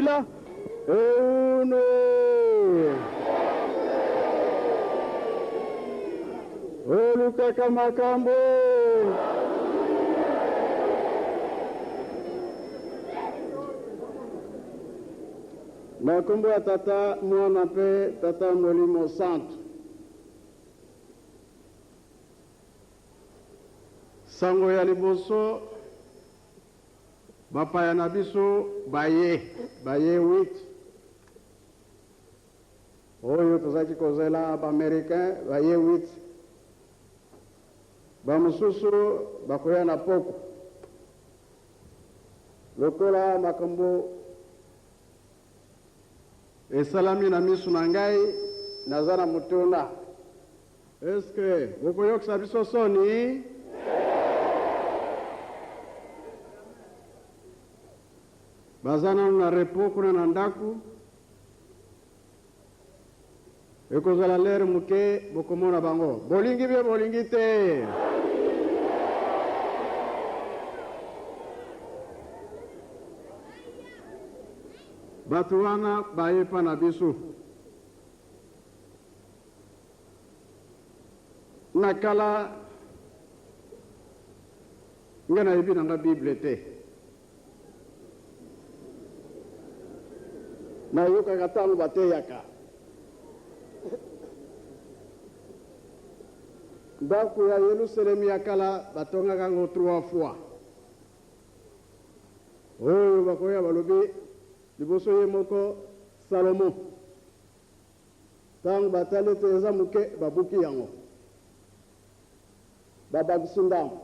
Figlia e uno. Olukaka makambo. Na nkombo ya Tata, Mwana mpe Tata Molimo Santu. Sango ya liboso, bapaya na biso baye, baye 8 oyo tozalaki kozela ba Americain baye 8, ba mosusu bakoya na poko. Lokola makambo esalami na miso na ngai, naza na motuna. Est-ce que bokoyokisa biso soni? Baza nanu na repos kuna na ndaku. Ekozala lere moke bokomona bango. Bolingi bie bolingi te? Bato wana baye epa na biso. Na kala nga nayebi na nga bible te. Nayokaka tango bateyaka. Ndako ya Yelusalemi ya kala batongaka yango trois fois. Oyo bakoya balobi liboso ye moko Salomon. Tango batali ete eza moke, babuki yango. Babakisi ndambo.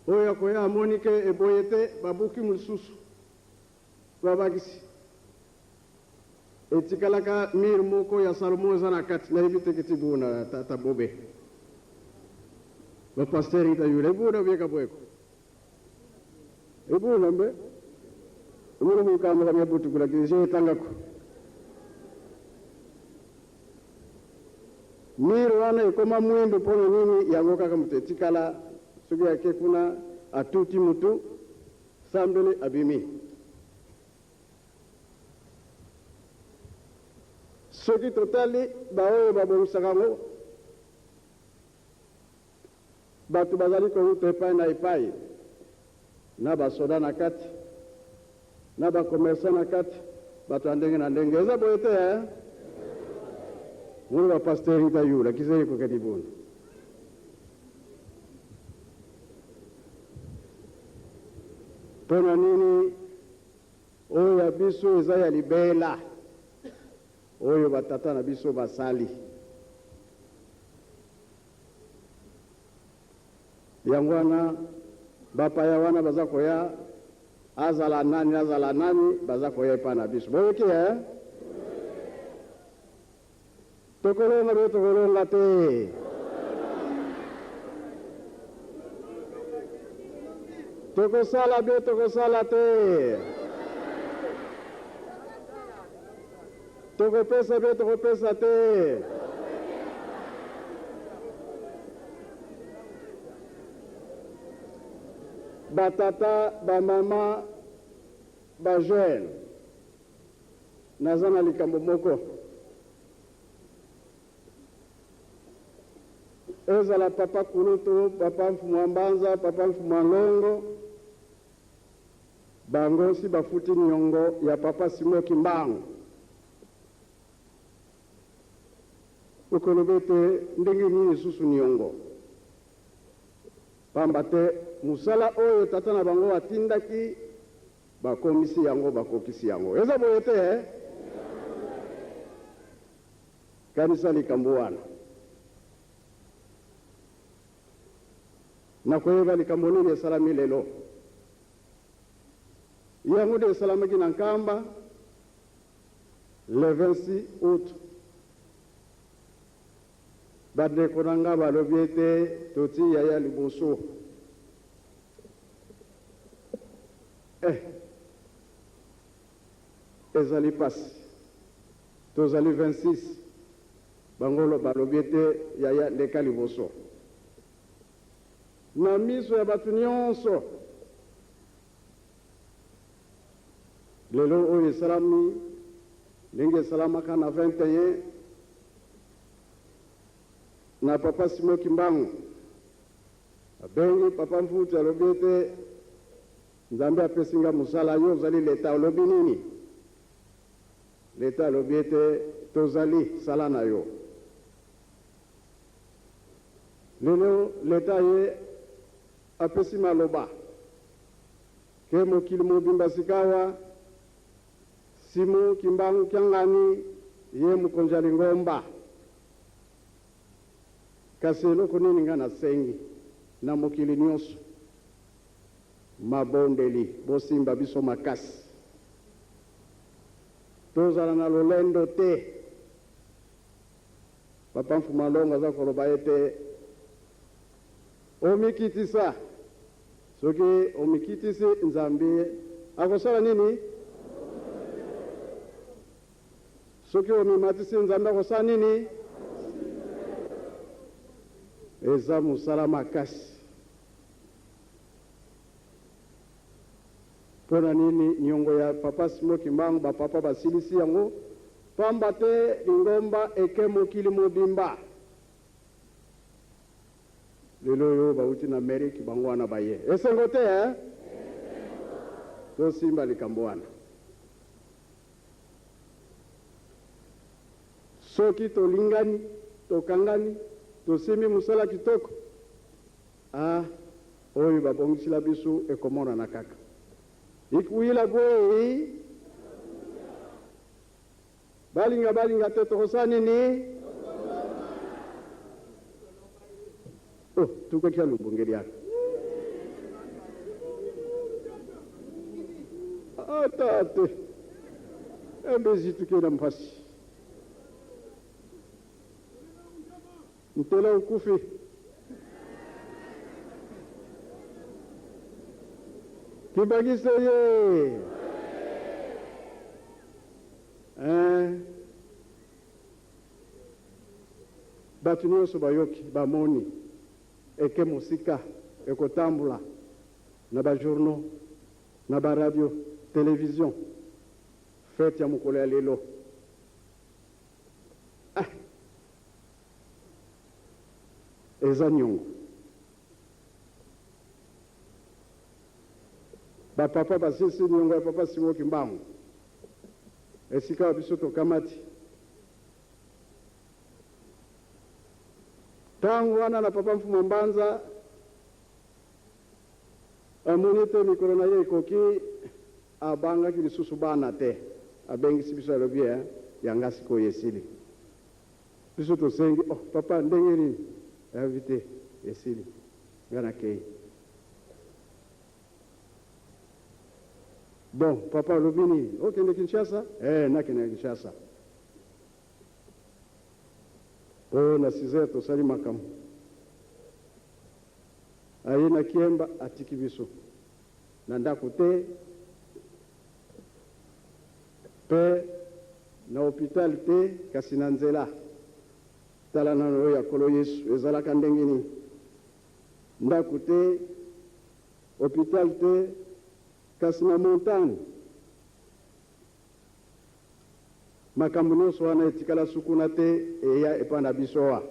Oyo akoya amoni ke eboye te, babuki mosusu, babakisi. Etikalaka mur moko ya Salomon eza na kati, nayebi te kiti buna tata bobe. Ba pasteur ita yula ibuna bieka bweko. Ibuna mbe umuri mukamba kamya butukula kije etangako. Mur wana ekoma mwindu mpo na nini? Yango kaka moto etikala, soki ake kuna atuti mutu, sambeli abimi. Soki totali baoyo babongisaka yango, bato bazali kowuta epai na epai, na basoda na kati, na ba commerçants na kati, bato ya ndenge na ndenge. Eza boye te eh? Munu ba pasteur ita yula kisa ye koketi buna. Mpo na nini oyo ya biso eza ya libela, oyo batata na biso basali? Yango wana bapaya wana baza koya, azala nani azala nani, baza koya epai na biso. Boyoki eh? Tokolonga be tokolonga te? Tokosala be tokosala te? Tokopesa be tokopesa te? Ba tata, ba mama, ba jeunes, naza na likambo moko. Ezala papa kulutu, papa mfumu wa mbanza, papa mfumu wa ngongo, Bango si bafuti niongo ya papa Simon Kimbangu. Okoloba ete ndenge nini lisusu niongo? Pamba te mosala oyo tata na bango atindaki, bakomisi yango, bakokisi yango. Eza boye te eh? Kanisa likambo wana. Nakoyeba likambo nini esalami lelo. Yango nde esalamaki na Nkamba le 26 aout. Bandeko na nga balobi ete totii yaya liboso. Eh! Ezali pasi. Tozali 26. Bango balobi ete yaya leka liboso. Na miso ya bato nyonso. Lelo oyo esalami ndenge esalamaka na 21 na Papa Simon Kimbangu. Abengi Papa Mfuti, alobi ete Nzambe apesi nga mosala, yo ozali leta, olobi nini? Leta alobi ete tozali, sala na yo. Lelo leta ye apesi maloba ke mokili mobimba sikawa Simon Kimbangu Kiangani ye mokonzi ya lingomba. Kasi eloko nini nga nasengi na mokili nionso? Mabondeli, bosimba biso makasi. Tozala na lolendo te. Papa Mfuma Longo aza koloba ete omikitisa. Soki omikitisi, Nzambe akosala nini? Soki omimatisi, Nzambe akosala nini? Eza mosala makasi. Mpo na nini niongo ya Papa Simon Kimbangu ba papa basilisi yango? Pamba te lingomba eke mokili mobimba. Lelo oyo bawuti na Amerique bango wana baye. Esengo te eh? Tosimba likambo wana. Soki tolingani, tokangani, tosimbi mosala kitoko, ah, oyo babongisila biso ekomonana kaka. Ikuila bwei, balinga balinga te, tokosala nini? Oh, tukoki alumbungeli yaka. Ata te. Embezi tukenda mpasi. Ntela okufi. Kimbanguiste ye! Hein? Bato nionso bayoki, bamoni, eke mosika, ekotambola na ba journaux, na ba radio, television, fete ya mokolo ya lelo. Ah! Eza niongo. Ba papa basilisi niongo ya papa Simon Kimbangu. Esika biso tokamati. Tango wana na papa Mfuma Mbanza amoni ete mikolo na ye ekoki, abangaki lisusu bana te. Abengisi biso alobi, eh, ya nga sikoyo esili. Biso tosengi, oh papa ndenge nini? Alobi te, esili, nga nakeyi. Bon, papa olobi nini? Okende Kinshasa? Eh, nakende na Kinshasa. Po na 6 heures tosali makambo. Aye na Kiemba atiki biso na ndako te pe na hopital te kasi na nzela. Tala nano oyo ya Nkolo Yesu ezalaka ndenge nini? Ndako te, hopital te kasi na montagne. Makambo nionso wana etikala sukuna te eya epa na biso awa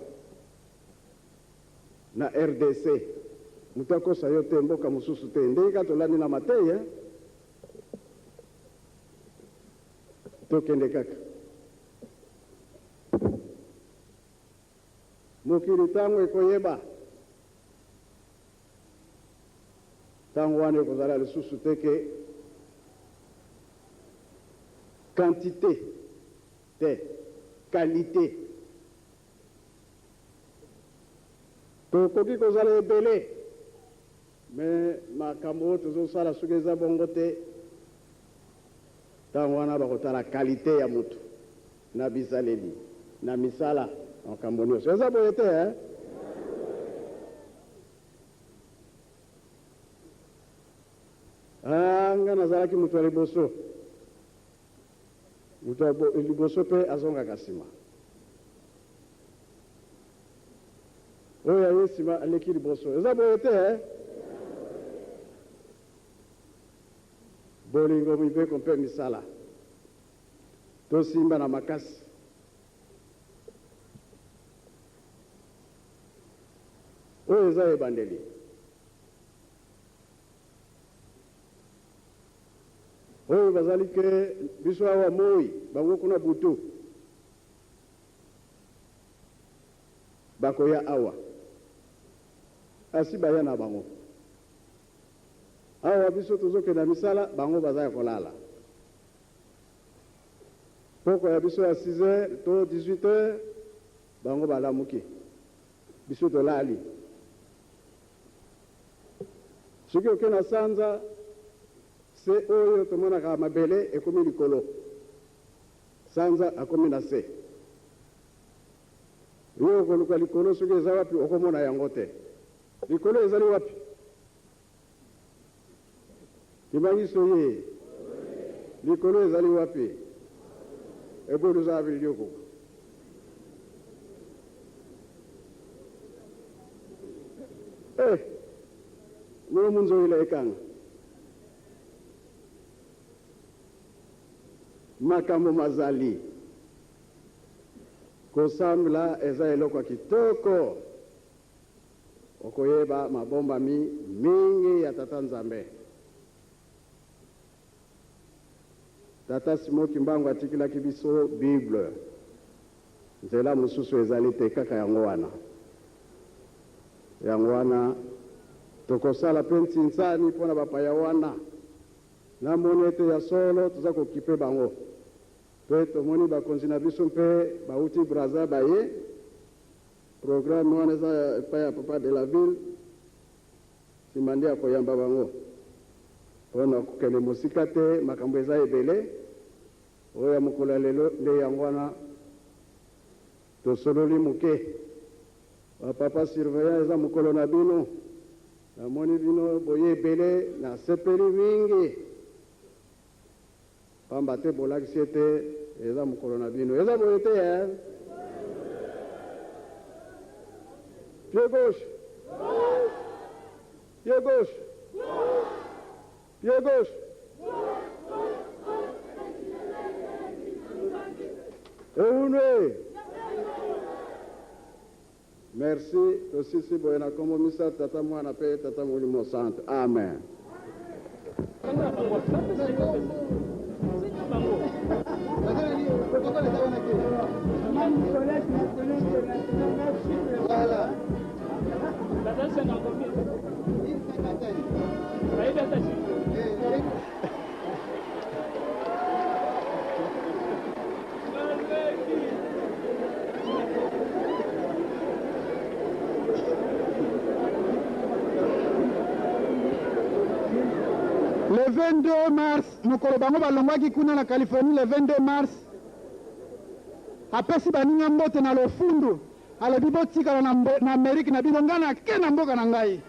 na rdc. Moto akosa yo te, mboka mosusu te. Ndenge kaka tolandi na mateyi hein. Tokende kaka. Mokili tango ekoyeba, tango wana ekozala lisusu te ke quantite te, qualite. Tokoki kozala ebele mais makambo oyo tozosala soki eza bongo te, tango wana bakotala qualite ya mutu na bizaleli, na misala, na makambo nionso. Eza boye te hein? Ah, nga nazalaki moto ya liboso. Moto ya liboso pe azongaka sima. Oyo aye sima aleki liboso. Eza boye te hein? Bolingo, mibeko mpe misala. Tosimba na makasi. Oyo eza ebandeli. Oyo bazali ke biso awa moi, bango kuna butu. Bakoya awa. Asi baya na bango. Awa biso tozokenda misala, bango baza ya kolala. Poko ya biso ya 6 heures to 18 heures, bango balamuki. Biso tolali. Soki oke na sanza, se oyo tomonaka mabele ekomi likolo. Sanza akomi na se. Yo okoluka likolo soki eza wapi, okomona yango te. Likolo ezali wapi? Kimbangiso ye. Likolo ezali wapi? Ebolu za bilioko. Eh, mwe munzoila ekanga. Makambo mazali. Kosambela eza eloko ya kitoko. Okoyeba mabombami mingi ya Tata Nzambe. Tata Simon Kimbangu atikelaki biso Bible. Nzela mosusu ezali te, kaka yango wana. Yango wana tokosala mpe ntsinsani mpo na bapaya wana. Namoni ete ya solo toza kokipe bango. Mpe tomoni bakonzi na biso mpe bauti Brazza baye. Programme wana eza epai ya papa de la ville, sima nde akoyamba bango. Po na kokende mosika te, makambo eza ebele. Oyo ya mokolo ya lelo nde yango wana tosololi moke. Ba papa surveillant eza mokolo na bino. Namoni bino boye ebele, nasepeli mingi. Pamba te bolakisi ete eza mokolo na bino. Eza boye te eh? Pied gauche. Pied gauche. Pied gauche. Eunwe. Merci, tosisi boye na kombo misato Tata Mwana pe Tata Molimo Santu. Amen. Le 22 mars, mokolo bango balongwaki kuna na Californie le 22 mars, apesi baninga mbote na lofundu, alobi botikala na, na Amerique na bino, ngai nake na mboka na ngai.